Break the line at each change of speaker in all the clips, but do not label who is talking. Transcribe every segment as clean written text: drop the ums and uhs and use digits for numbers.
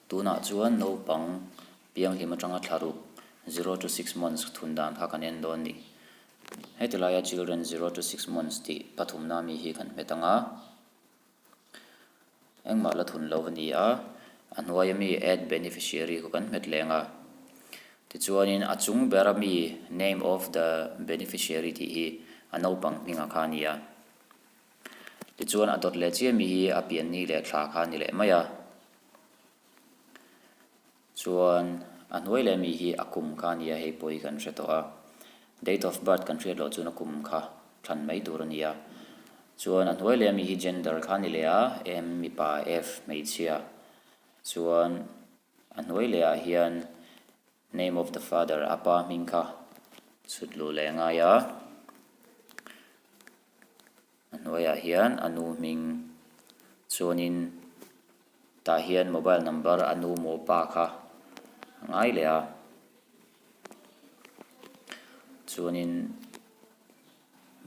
Tunah chuan naupang pianghlim atanga thla ruk, zero to six months, thun dan kha kan en dawn ni. Heti laia children zero to six months tih pathumna mi hi kan hmet ang a. Engmah la thun lo a ni a, a hnuaia mi add beneficiary kha kan hmet leng a. Tichuanin a chung bera mi name of the beneficiary tih hi a naupang hminga kha a ni a. Tichuan a dawt leh chiah mi hi a pian ni leh thla kha a ni leh mai a. Chuan a hnuai leh mi hi a kum kha a nia hei pawh hi kan hre tawh a. Date of birth kan hriat loh chuan a kum kha thlan mai tur a ni a. Chuan a hnuai leh mi hi gender kha a ni leh a, M mipa, F hmeichhia. Chuan a hnuai leh ah hian name of the father a pa hming kha chhut luh leh a ngai a. A hnuaiah hian a nu hming chuanin tah hian mobile number a nu maw pa kha a ngai leh a chuanin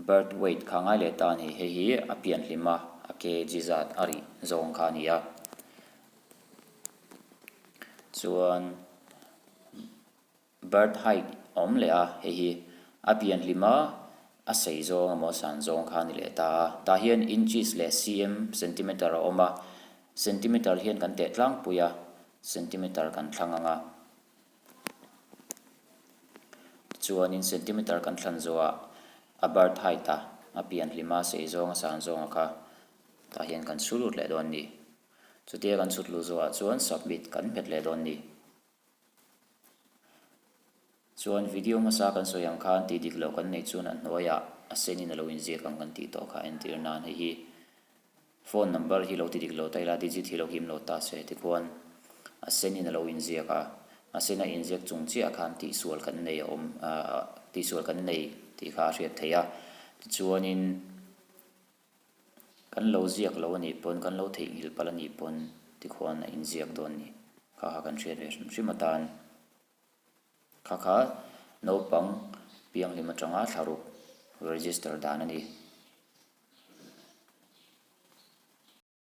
birth weight kha a ngai leh ta a ni hei hi a pian hlim a a kg zat a rih zawng kha a ni a chuan. Birth height a awm leh a, hei hi a pian hlim a, a sei zawng emaw a san zawng kha a ni leh ta a. Tah hian inches leh cm, centimeter, a awm a, centimeter hian kan teh tlangpui a, centimeter kan thlang ang a. Tichuanin centimeter kan thlan zawhah a birth height a, a pian hlim a, sei zawng a san zawng a kha tah hian kan chhu lut leh dawn a ni. Chutia kan chhut luh zawhah chuan submit kan hmet leh dawn a ni. Chuan video hmasa kan sawi ang khan tih dik loh kan neih chuan a hnuaiah a senin a lo inziak ang kan tih tawh kha entir nan hei hi phone number hi lo ti dik lo ta ila digit hi lo him lo ta se tikhuan a senin a lo inziak a, a sena inziak chung chiah khan tihsual kan nei a awm ahh tihsual kan nei tih kha a hriat theih a tichuanin Kan lo ziak lo a nih pawn, kan lo theihnghilh palh a nih pawn tikhuan a inziak dawn ni. Kha kha kan hriat ve hrim hrim atan. Kha kha naupang pianghlim atanga thlaruk register dan a ni.